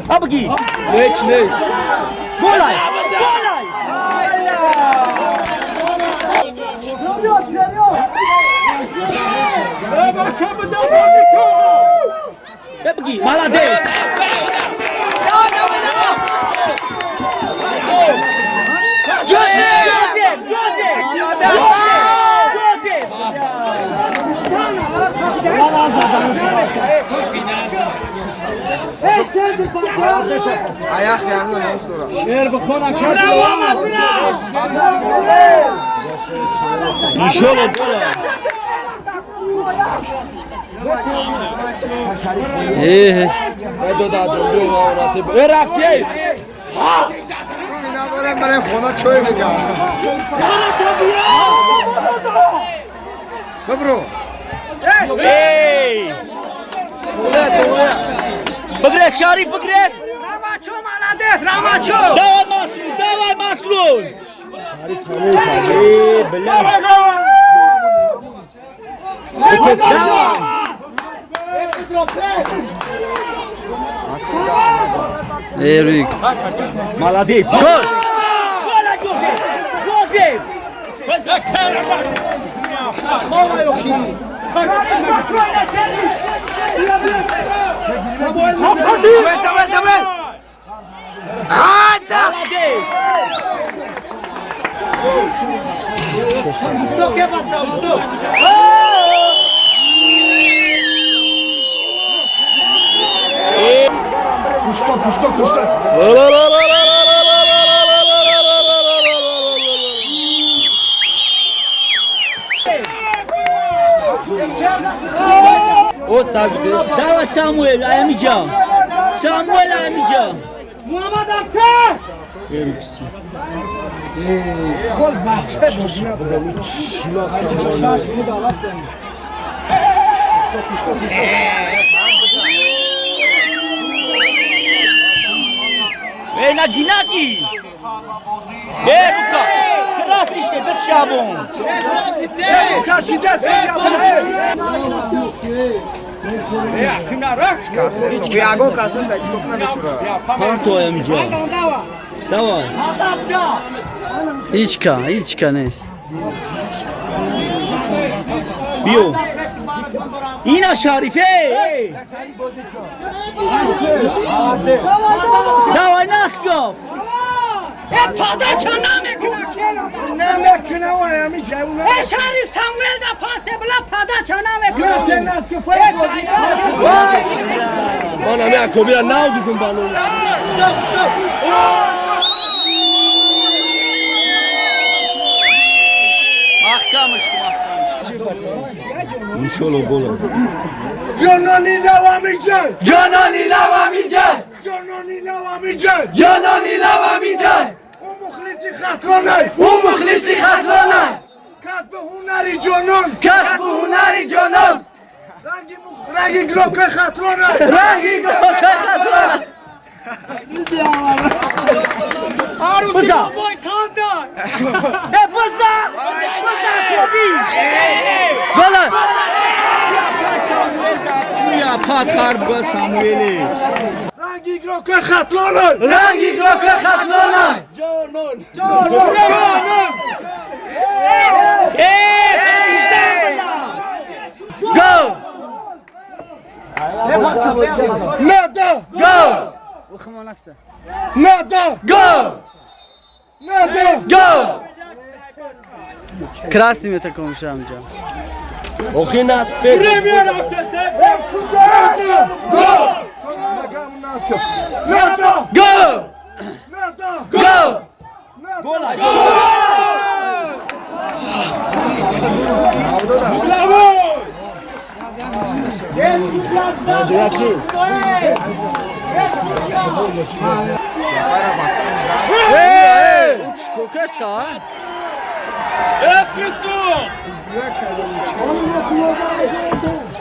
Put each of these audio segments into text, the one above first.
Абги. Неч нест. Голай! Голай! Бабги, молодец! Джозеф! Джозеф! Джозеф! Иншолло гола. Э, э рафти. Надорем барем хона чой мегам. Бибро. Эй! Бигрез, Шариф, бигрез! Рамачо, молодец, Рамачо! Давай Маслу, давай Маслу! Эй, бля! Давай! Э, Руик. Молодец! Гол! Гола, Джозеф! Джозеф! Самуэл, Самуэл! Молодец! Пушто, пушто, пушто. О сабиде. Давай, Самуэл, Аямиджа! Самуэл, Аямиджа! Муҳаммад Абташ! Эрикси. Эй, наги, наги! Эй, рука! Красиште, бет шабон! Ягон кас нест, чикор кунам бечора? Парто, Аямиджа! Давай! Ҳичка, ҳичка нест. Биё! Ина Шариф, эй, эй! Давай, Насков! Э, подача намекуна, керам! Намекуна ами ҷавуна. Э, Шариф, Самуэл да пасте била подача намекуна! Э, Ман ами Акобира нав дидум балон. Маҳкамаш ку, маҳкамаш. Иншолло гола. Ҷонони лавамиҷан! Ҷонони лавамиҷан! Ҷонони лавамиҷан! Ҷонони лавамиҷан! Ӯ мухлиси хатлонай! Ӯ мухлиси хатлонай! Касби ҳунари ҷонон! Касбу ҳунари ҷонон! Ранги ранги гилокаи хатлонай! Ранги гилокаи хатлонай! Биза! Э, биза! Биза, Коби! Гола! Туя патар ба Самуэле. Ранги гилокаи хатлонай! Ранги гилокаи хатлонай! Ҷонон! Ҷонон! Э, сиза била! Гол! Нада! Гол! Нада! Гол! Нада! Гол! Красный метаком шамҷа. Охи наск фек. Гол! Нада! Гол! Нада! Гол! Гола! Кокеста?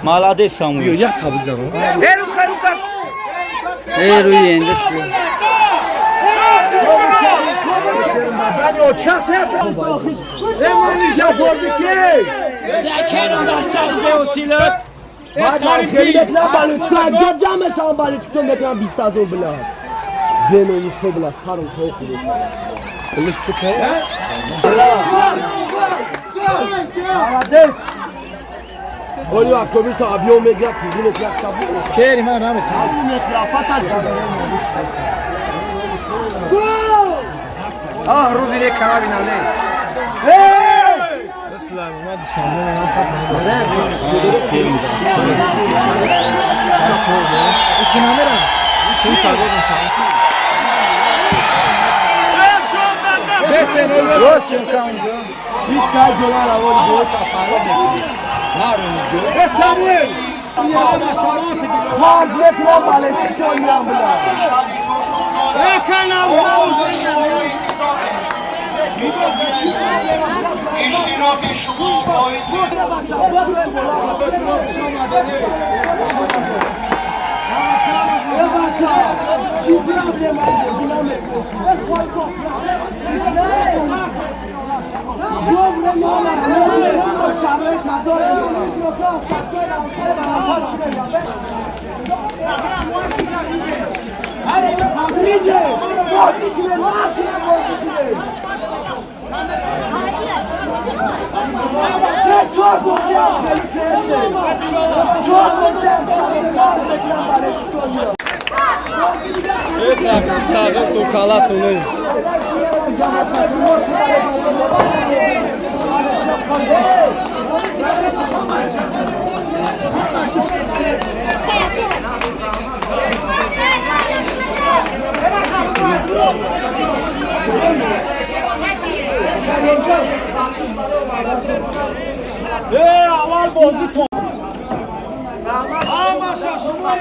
Молодец, Самуэл. Як та бизанам. Э, рӯи эндес. Эмани жабордики! بعد من خیلی بکنم بالوچکا جا جمع شم بالوچکتون بکنم 20,000 بلا بنویسو بلا سرم تو خودش ولی اکبر تا ابیو میگه تو اینو که کری من نمیتونم. آه روزی یک کلابی نه. هیچ کار جلو روان جلو شفاره بکنی. ساموئل خارج میکنم بالوچکتون میام بلا اشتراک شما باعث اول بازی تو. آما شما.